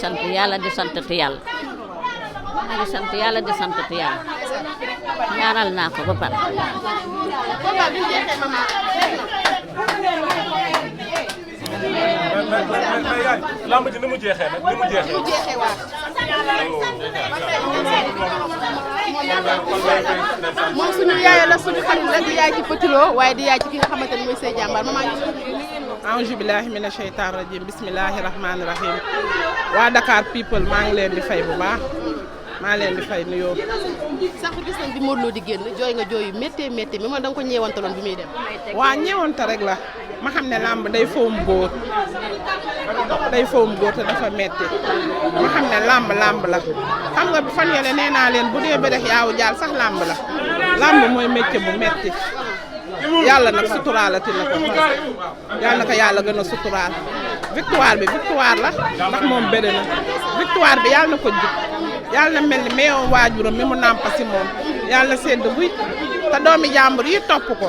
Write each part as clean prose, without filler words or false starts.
sant yàlla di sant ti yàlla maa ngi sant yàlla di sant ti yàlla ñaanal naa ko ba pare. lamb ji ni mu jeexee nag ni mu jeexee waaw. moom suñu yaay la suñu xarit la di yaay ci Petit Lo waaye di yaay ci ki nga xamante ne mooy Sey Jàmbaar maman ñu auzu billahi mina sheytaan rajim bismillahi rahmaani rahim waa Dakar people maa ngi leen di fay bu baax maa leen di fay nuyoo. sax gis nañ bi Modou Lo di génn jooy nga jooy yu méttee méttee mais man da nga ko ñeewantaloon bi muy dem. waa ñeewante rek la ma xam ne làmb day foom góor day foom góor te dafa metti ma xam ne làmb la xam nga fan yële nee naa leen bu dee berex yaawu jaal sax làmb la làmb mooy métier bu metti yàlla nag suturaalati na ko yàlla na ko yàlla gën a suturaal victoire bi victoire la ndax moom bëri na victoire bi yàlla na ko jig yàlla na mel ni meewoon waajuram mi mu nàmpa si moom yàlla na sedd buy te doomi jàmbur yi topp ko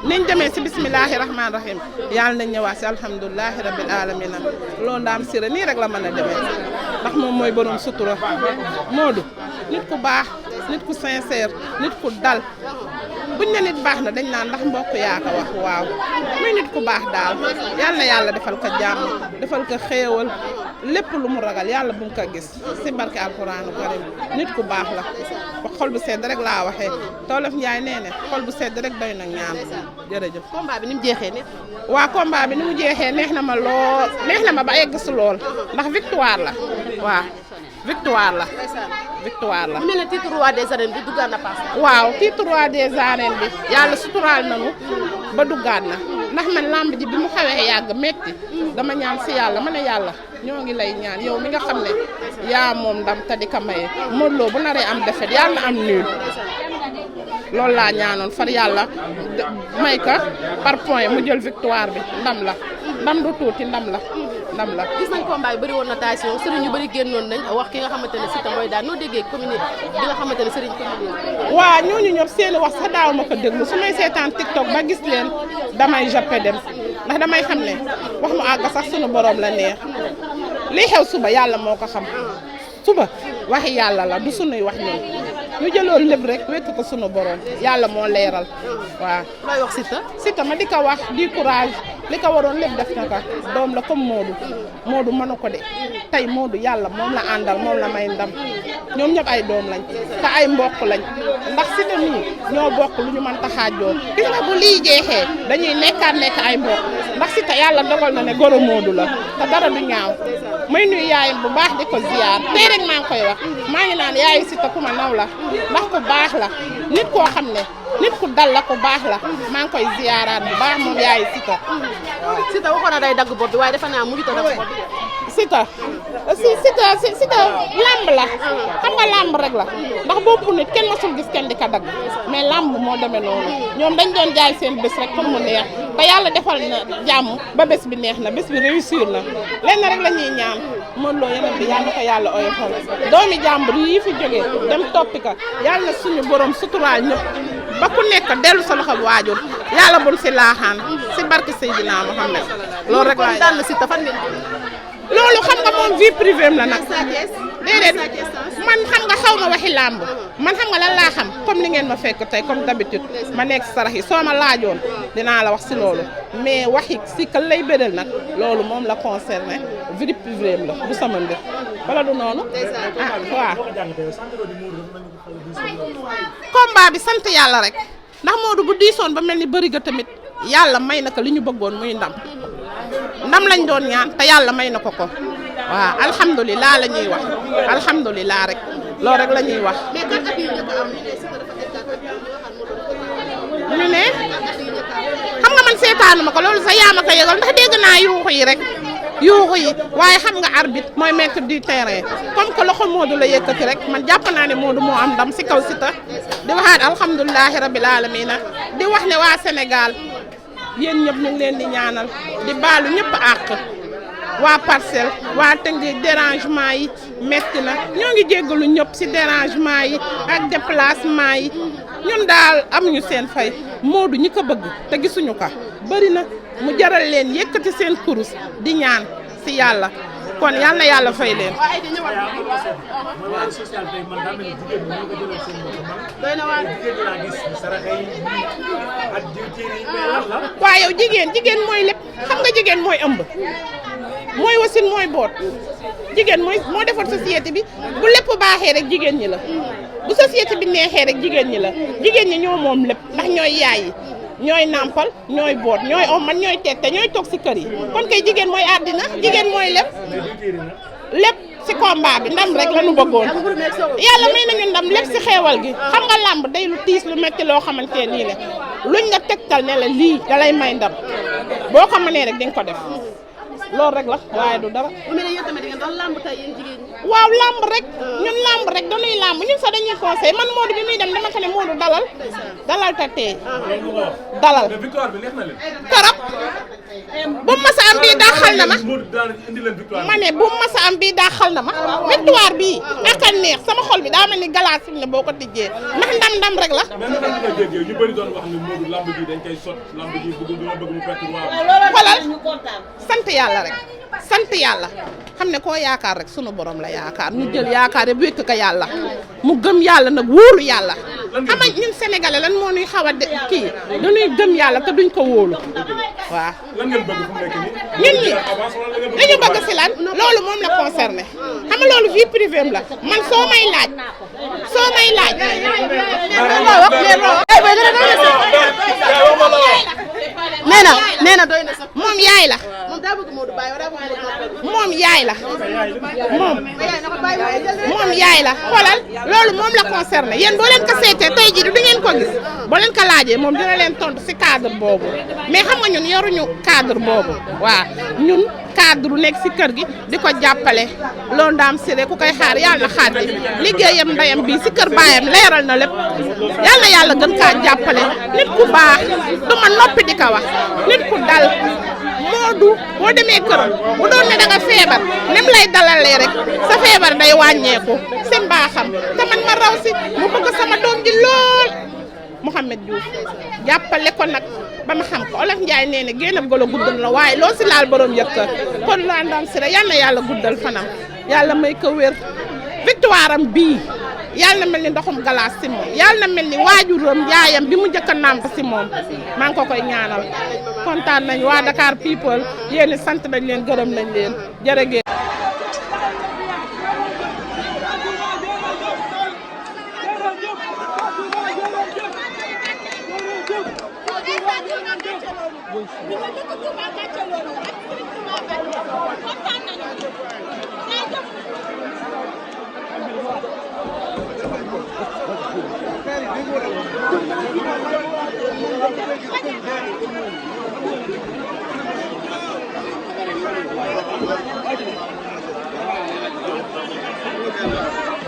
niñ demee si bisimilahi rahmaani rahim yàlla nañ ñëwaat si alhamdulilahi rabil alamina loolu daam sira nii rek la mën a demee ndax moom mooy borom sutura Modou nit ku baax nit ku sincère nit ku dal buñ ne nit baax na dañ naan ndax mbokk yaa ko wax waaw muy nit ku baax daal yal na yàlla defal ko jàmm defal ko xéewal lépp lu mu ragal yàlla bu mu ko gis si barke alquranu karim nit ku baax la ba xol bu sedd rek laa waxee Tolof Njaay nee ne xol bu sedd rek doy na ñaan jërëjëf. combat bi ni mu jeexee nit. waa combat bi ni mu jeexee neex na ma lool neex na ma ba egg si lool ndax victoire la waaw victoire la. victoire la. mu mel ne titre roi des arènes bi duggaat na paas. waaw titre roi des arènes bi yàlla suturaal nañu ba duggaat na ndax man lamb ji bi mu xawee yàgg metti dama ñaan si yàlla ma ne yàlla ñoo ngi lay ñaan yow mi nga xam ne yaa moom ndam te di ko maye Modou Lo bu naree am defet yàlla na am nul loolu laa ñaanoon far yàlla may ka par point mu jël victoire bi ndam du tuuti ndam la. gis nañ combat bi bëri woon na tension sëriñ yu bëri génnoon nañ wax ki nga xamante ne Siteu mooy daan noo déggee commune bi nga xamante ne sëriñ commune waaw ñooñu ñëpp seeni wax sax daaw ma ko déglu su may seetaan TikTok ba gis leen damay jappe dem ndax damay xam ne wax mu àgg sax sunu borom la neex lii xew suba yàlla moo ko xam suba waxi yàlla la du sunuy wax ñun ñu jëloon lépp rek wekk ko sunu borom yàlla moo leeral waaw. looy wax Siteu ma di ko wax di courage li ko waroon lépp def na ko doom la comme Modou mënu ko de tey Modou yàlla moom la àndal moom la may ndam ñoom ñëpp ay doom lañ te ay mbokk lañ ndax Siteu nii ñoo bokk lu ñu mën taxaajoo gis nga bu lii jeexee dañuy nekk ay mbokk ndax Siteu yàlla dogal na ne goro Modou la te dara du ñaaw may nuyu yaayam bu baax di ko ziar tey rek maa ngi koy wax maa ngi naan yaayu Siteu ku ma naw la ndax ku baax la nit koo xam ne nit ku dal la ku baax la maa ngi koy ziaraat bu baax moom yaayu Siteu. Siteu waxoon na day dagg bopp bi waaye defe naa mu ngi dagg bopp bi. Siteu lamb la xam nga lamb rek la ndax boppu nit kenn masul gis kenn di ko dagg mais lamb moo demee noonu ñoom dañ doon jaay seen bés rek pour mu neex te yàlla defal na jàmm ba bés bi neex na bés bi réussir na lenn rek la ñuy ñaan Modou Lo yeneen bi yàlla ko yàlla oyofal doomi jàmbur yi fi jógee dem toppi ka yàlla na suñu borom suturaal ñëpp ba ku nekk dellu sa loxo waajur yàlla bun si laaxaan si barke Seydina Mohamed loolu rek laay daan na Siteu fan ngeen loolu xam nga moom vie privée la nag déedéet man xam nga xaw ma waxi làmb man xam nga lan laa xam comme ni ngeen ma fekk tey comme d'habitude ma nekk sarax yi soo ma laajoon dinaa la wax si loolu mais waxi si ka lay bëral nag loolu moom la concerné vie privée la du sama mbir wala du noonu ah waaw combat bi sant yàlla rek ndax Modou bu diisoon ba mel ni bëri ga tamit yàlla may na ko li ñu bëggoon muy ndam lañ doon ñaan te yàlla may na ko waaw alhamdulilah la ñuy wax alhamdulilah rek loolu rek la ñuy wax. ñu ne xam nga man seetaanu ma ko loolu sa yaa ma ko yëgal ndax dégg naa yuuxu yi rek yuuxu yi waaye xam nga arbitre mooy maître du terrain comme que loxo Modou la yëkkati rek man jàpp naa ne Modou moo am ndam si kaw Siteu di waxaat alhamdulilahi rabil alamina di wax ne waa Sénégal yéen ñëpp ñu ngi leen di ñaanal di baalu ñëpp àq waa Parcelles waa Tëngéej dérangement yi metti na ñoo ngi jéggalu ñëpp ci dérangement yi ak déplacement yi ñun daal amuñu seen fay Modou ñi ko bëgg te gisuñu ko bari na mu jaral leen yëkkati seen kurus di ñaan ci yàlla kon yal na yàlla fay leen. mooy wàllu social tey man daa mel ni jigéen ñi ñoo ko jëlal seen bopp man. doy na waar jigéen ñi laa gis saraxa yi ak jiw yi mais lan la. waaw yow jigéen mooy lépp xam nga jigéen mooy ëmb mooy wasin mooy boot jigéen moo defar société bi bu lépp baaxee rek jigéen ñi la bu société bi neexee rek jigéen ñi la jigéen ñi ñoo moom lépp ndax ñooy yaay yi ñooy nàmpal ñooy boot ñooy omman ñooy tette ñooy toog si kër yi kon kay jigéen mooy àddina jigéen mooy lépp si combat bi ndam rek la ñu bëggoon yàlla may nañu ndam lépp si xeewal gi xam nga làmb day lu tiis lu metti loo xamante nii la luñ nga tegtal ne la lii da lay may ndam boo ko mënee rek di nga ko def loolu rek la waaye du dara. waaw làmb rek ñun làmb rek dañuy làmb ñun sax dañuy conseil man Modou bi muy dem dama ko ne Modou dalal te tey dalal torop bu masa am bii daaxal na ma ma ne bu masa am bii daaxal na ma victoire bii ak a neex sama xol bi daa mel ni galaas fi ne boo ko tijjee ndax ndam rek la. ñu bëri doon wax ne Modou lamb ji dañ koy sot lamb ji bëgg mu perte xoolal sant yàlla rek sant yàlla xam ne koo yaakaar rek sunu borom la yaakaar ñu jël yaakaar yëpp wékk ko yàlla mu gëm yàlla nag wóolu yàlla xam nga ñun sénégalais lan moo ñuy xaw a kii dañuy gëm yàlla te duñ ko wóolu waaw. lan ngeen bëgg fu mu nekk nii. ñun ñi li ñu bëgg si lan loolu moom la concerné xam nga loolu vie privée la man soo may laaj. nee na doy na sax moom yaay la. moom yaay la moom yaay la xoolal loolu moom la concerné yéen boo leen ko seetee tey jii du ngeen ko gis boo leen ko laajee moom dina leen tontu si cadre boobu mais xam nga ñun yoruñu cadre boobu waaw ñun cadre nekk si kër gi di ko jàppale loolu ndaam siré ku koy xaar yàlla na xaar bi liggéeyam ndeyam bii si kër baayam leeral na lépp yàlla gën kaa jàppale nit ku baax du ma noppi di ko wax nit ku dal Modou boo demee kër bu doon ne da nga feebar nem lay dalalee rek sa feebar day wàññeeku si mbaaxam te man ma raw si mu bëgg sama doom ji lool Mouhamed Diouf jàppale ko nag ba ma xam ko Olof Njaay nee na génn golo guddal la waaye loo si laal borom yëkka kon laa ndam si rek yal na yàlla guddal fanam yàlla may ko wér victoire am bii yàlla na mel ni ndoxum galaas si moom yàlla na mel ni waajuram yaayam bi mu njëkk a nàmp si moom maa ngi ko koy ñaanal kontaan nañ waa Dakar People yéen sant nañ leen gërëm nañ leen jërëjëf. Thank you.